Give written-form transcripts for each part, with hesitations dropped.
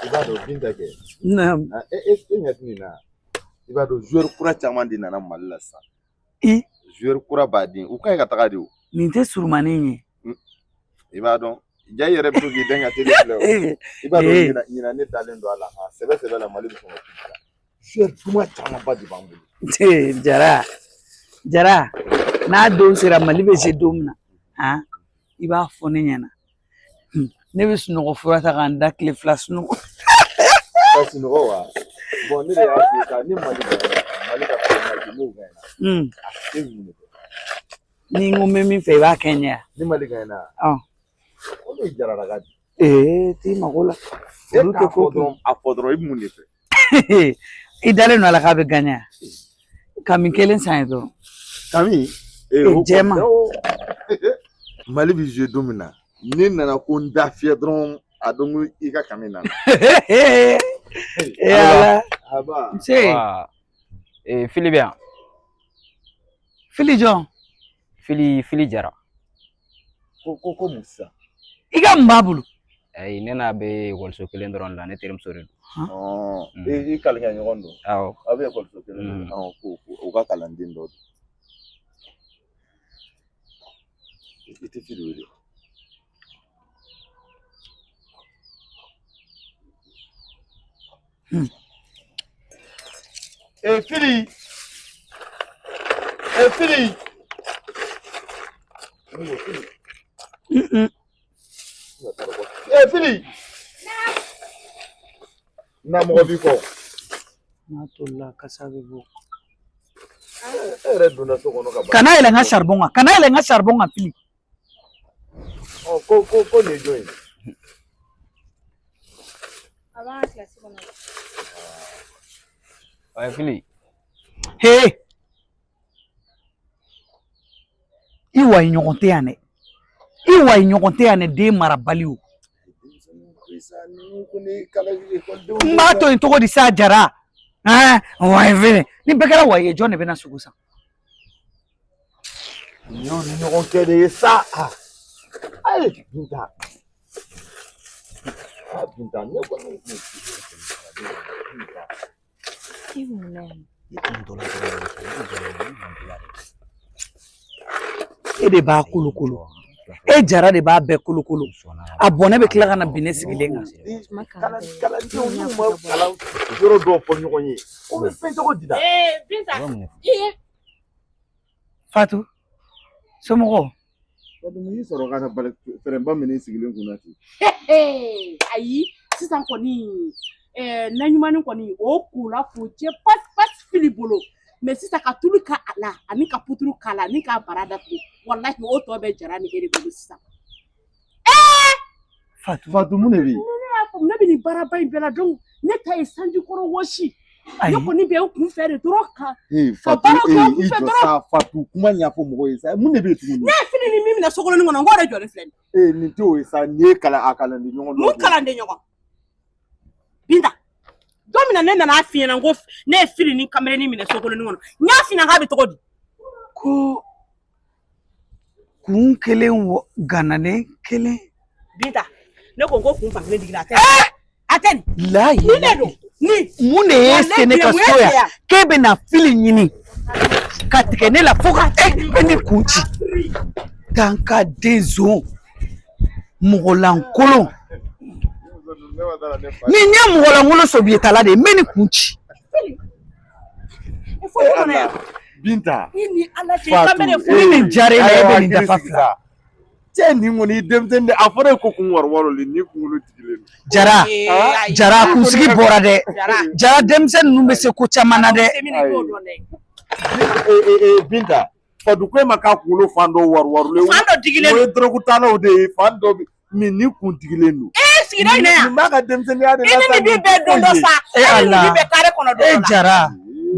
I b'a dɔn Binta kɛ. Naamu. E e e ɲɛ tɛ nin na. I b'a dɔn joueur kura caman de nana Mali la sisan. I. Joueur kura baden u ka ɲi ka taga de o. Nin tɛ surumanin ye. I b'a dɔn ja i yɛrɛ bɛ to k'i dɛn ka télé filɛ o. I b'a dɔn ɲinan ɲinan ne dalen don a la a sɛbɛ sɛbɛ la Mali bɛ sɔn ka coupe ta. Joueur duman camanba de b'an bolo. Jara Jara n'a don sera Mali bɛ se don min na han i b'a fɔ ne ɲɛna ne bɛ sunɔgɔ fura ta k'an da tile 2 sunɔgɔ. Ka sunɔgɔ wa? Bon ne de y'a f'i ye sa ni Mali gagnera Mali ka coupe n'o gagnera a tɛ mun de kɛ. Ni n ko n bɛ min fɛ i b'a kɛ n ye wa? Ni Mali gagnera. O de ye jaralaka di. Ee t'i mago la. Olu tɛ ko dɔrɔn a fɔ dɔrɔn i bɛ mun de fɛ? I dalen don a la k'a bɛ gagner wa? Kami kelen san ye dɔrɔn. Kami? Jɛman. Mali bɛ jouer don min na ne nana ko n da fiyɛ dɔrɔn a dɔn ko i ka kami nana. Ee Ala. Nse. Fili bɛ yan. Fili jɔn? Fili Fili Jara. Ko ko ko mun sisan? I ka mun b'a bolo? Ayi ne n'a bɛ ekɔliso kelen dɔrɔn de la, ne terimuso de don. I kalikan ɲɔgɔn don. Awɔ. Aw bɛ ekɔliso kelen de la. Ko u ka kalanden dɔ don. I tɛ Fili wele. E Fili! E Fili! E Fili! Na mɔgɔ b'i kɔ. N'a tolila kasa bɛ bɔ. E yɛrɛ donna so kɔnɔ ka ban. Kana yɛlɛ n ka charbon kan, kana yɛlɛ n ka charbon kan Fili. Ɔ ko ko ko nin ye jɔn ye? A b'an ka kilasi kɔnɔ. Ɛ Fili. He! I wayi ɲɔgɔn tɛ yan dɛ. I wayi ɲɔgɔn tɛ yan dɛ, den marabali o. N b'a to yen cogo di sa Jara? Ɛn wayi fɛnɛ ni bɛɛ kɛra wayi ye jɔn de bɛna sogo san? Nin y'u ni ɲɔgɔn cɛ de ye sa. Ayi Binta. Binta ne kɔni. I mun na yan? E de b'a kolokolo. E Jara de b'a bɛɛ kolokolo. A bɔnɛ bɛ tila ka na bin ne sigilen kan. Kalandenw n'u ma kalan yɔrɔ dɔw fɔ ɲɔgɔn ye o bɛ fɛn cogo di da. Ee Binta i ye. Fatu somɔgɔw. Fatu mun y'i sɔrɔ ka na bali fɛrɛnba minɛ i sigilen kunna ten. Ayi sisan kɔni na ɲumannin kɔni o kola k'o jɛ pasi pasi Fili bolo mais sisan ka tulu k'a la ani ka puturu k'a la ani k'a bara datugu walahi o tɔ bɛ Jara ni e de bolo sisan. Fatu Fatu mun de bɛ yen? Ne y'a faamu ne bɛ nin baaraba in bɛɛ la donc ne ta ye sanji kɔrɔ wɔsi. Ne kɔni bɛ n kun fɛ de dɔrɔn ka. Ka baara kɛ n kun i fɛ jɔ dɔrɔn. sa Fatu kuma ɲɛfɔ mɔgɔw ye sa mun de bɛ yen tuguni? Ne ye Fili ni min minɛ sokolonin kɔnɔ n k'o de jɔlen filɛ nin ye. Ee nin tɛ o ye sa nin ye kalan a kalanden ɲɔgɔn dɔ. Mun kalanden ɲɔgɔn? Binta don min na ne nana f'i ɲɛna ko ne ye Fili ni kamalennin minɛ sokolonin kɔnɔ n y'a f'i ɲɛna k'a bɛ cogo di? Ko kun kelen ganalen kelen. Binta ne ko ko kun fan kelen digira a tɛ. A tɛ nin. Layi. Nin de don nin. Mun de y'e se ne ka so yan k'e bɛ na Fili ɲini ka tigɛ ne la fo ka e ne kun ci. Dankaden zon mɔgɔlankolon. Ni n ye mɔgɔlankolon sobiyetala de ye n bɛ nin kun ci. Binta. I ni Ala cɛ kamalen Ni nin diyara e la e bɛ nin dafa fila. Cɛ nin kɔni i denmisɛnnin de a fɔra e ko kun wari wari nin kunkolo digilen don. Jara Jara kunsigi bɔra dɛ. Jara denmisɛnnin ninnu bɛ se ko caman na dɛ. Binta Fatu ko e ma k'a kunkolo fan dɔ wari warilen. Fan dɔ digilen don. O ye dɔrɔgutalaw de ye fan dɔ min ni kun digilen don. Ee sigida in na yan. Nin b'a ka denmisɛnninya de la I ni nin b'i bɛɛ don dɔ sa. E E ni Ala. nin b'i bɛɛ kare kɔnɔ don E dɔ la. Jara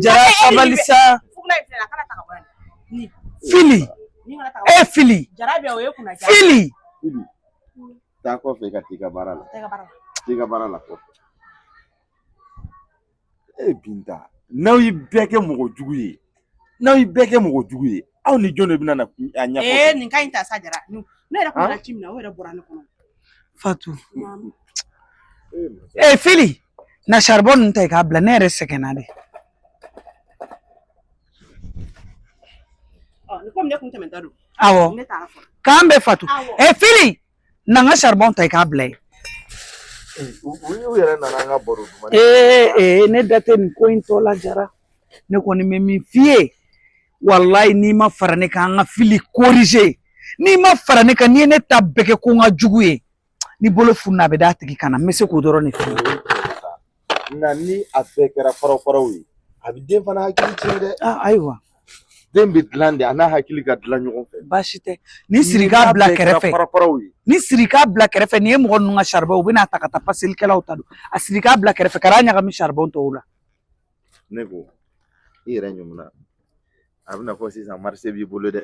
Jara sabali sa. Fugula in filɛ nin ye, a kana ta ka bɔ yan. Nin. Fili Nin kana ta ka bɔ yan. e Fili Jara bɛ yan o ye kunna diya. Fili. Fili taa kɔfɛ ka t'i ka baara la. Taa i ka baara la. T'i ka baara la kɔfɛ. E Binta n'aw ye bɛɛ kɛ mɔgɔ jugu ye n'aw ye bɛɛ kɛ mɔgɔ jugu ye aw ni jɔn de bɛna na a ɲɛfɔ. Ee nin ka ɲi ta sa Jara. Ne yɛrɛ kun bɛna ci min na o yɛrɛ bɔra ne kɔnɔ. Fatu. Eh Fili, na charbon ninnu ta i k'a bila ne yɛrɛ sɛgɛnna de. Komi ne kun tɛmɛtɔ don. Awɔ. Ne taara fɔlɔ. K'an bɛn Fatu. Awɔ. Eh Fili, na n ka charbon ta i k'a bila yen. U yɛrɛ nana an ka baro duman. Ee ee ne da tɛ nin ko in tɔ la Jara. Ne kɔni bɛ min f'i ye walayi n'i ma fara ne kan an ka Fili corriger n'i ma fara ne kan n'i ye ne ta bɛɛ kɛ ko n ka jugu ye ni bolo fununa a bɛ d'a tigi kan na n bɛ se k'o dɔrɔn de f'i ye. Nka ni a bɛɛ kɛra faraw faraw ye a bɛ den fana hakili tiɲɛ dɛ. Ah, ayiwa. Den bɛ dilan de a n'a hakili ka dilan ɲɔgɔn fɛ. Baasi tɛ ni siri k'a bila kɛrɛfɛ fara faraw ye. ni siri k'a bila kɛrɛfɛ nin ye mɔgɔ ninnu ka charbon u bɛna ta ka taa paselikɛlaw ta don a siri k'a bila kɛrɛfɛ ka n'a ɲagami charbon tɔw la. Ne ko i yɛrɛ ɲuman a bɛna fɔ sisan marché b'i bolo dɛ.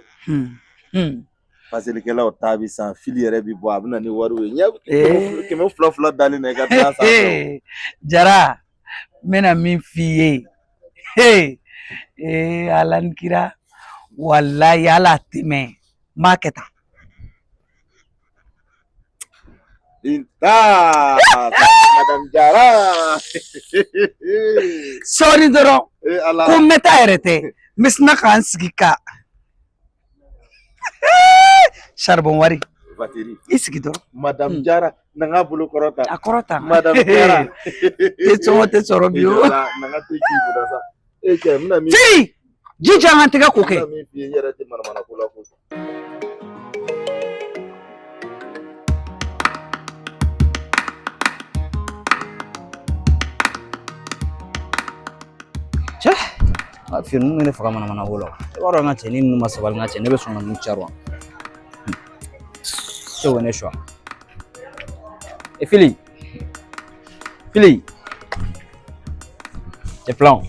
Paselikɛlaw ta bɛ san fili yɛrɛ bɛ bɔ a bɛ na ni wariw ye ɲɛ kɛmɛ fila fila dalen na i ka dilan sanfɛ. Jara n bɛna min f'i ye ee Ala ni kira walayi ala a tɛ mɛn n b'a kɛ tan. Binta Madame Jara. Sɔɔni dɔrɔn ko n bɛ taa yɛrɛ tɛ n bɛ sina k'an sigi ka charbon wari i sigi dɔrɔn. Madame Jara na n ka bolo kɔrɔta. A kɔrɔta. Madame Jara. Te sɔngɔ tɛ sɔrɔ bi o. Na n ka te k'i kunna sa. E cɛ n bɛna min. Fili jija an ka tɛgɛ ko kɛ. N bɛna min f'i ye n yɛrɛ tɛ manamana ko la ko. Cɛ a fiyɛ ninnu bɛ ne faga manamana ko la i b'a dɔn n ka cɛ ni ninnu ma sabali n ka cɛ ne bɛ sɔn ka ninnu cari wa cɛ o ne suwa e fili fili cɛ filanw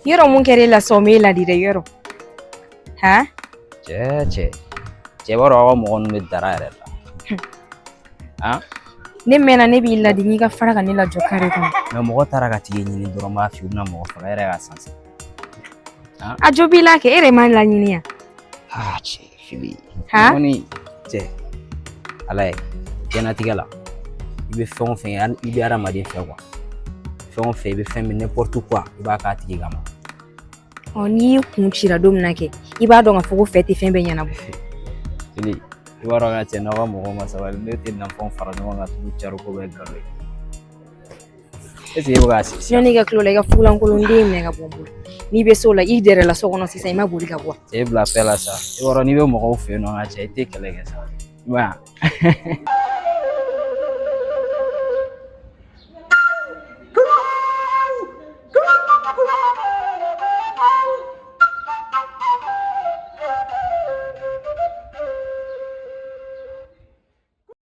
Yɔrɔ mun kɛra e la sa o m'e ladi dɛ yɔrɔ han cɛ cɛ cɛ b'a dɔn aw ka mɔgɔ ninnu bɛ dara yɛrɛ la han ne mɛnna ne b'i ladi n'i ka fara ka ne lajɔ kare kɔnɔ mɛ mɔgɔ taara ka tigi ɲini dɔrɔn n b'a f'i ye u bɛna mɔgɔ faga e yɛrɛ k'a san sisan a jo b'i la kɛ e yɛrɛ m'a laɲini yan aa cɛ fili han kɔni cɛ ala ye diɲɛlatigɛ la i bɛ fɛn o fɛn kɛ i bɛ hadamaden fɛ kuwa fɛn o fɛn i bɛ fɛn min n'importe quoi i b'a k'a tigi kama ɔ n'i y'i kun cira don min na kɛ i b'a dɔn k'a fɔ ko fɛ tɛ fɛn bɛɛ ɲɛnabɔ fili i b'a dɔn ka cɛ n'aw ka mɔgɔw ma sabali ne tɛ nafɛnw fara ɲɔgɔn kan tugu cari ko bɛ nkalon ye est ce que e bɛ k'a sigi yanni i ka kilo la i ka fugulankolonden minɛ ka bɔ n bolo n'i bɛ s'o la i dɛrɛla so kɔnɔ sisan i ma boli ka bɔ cɛ bila fɛn la sa i b'a dɔn n'i bɛ mɔgɔw fɛ yen nɔ ka cɛ i tɛ kɛlɛ kɛ sa i m'a ye wa.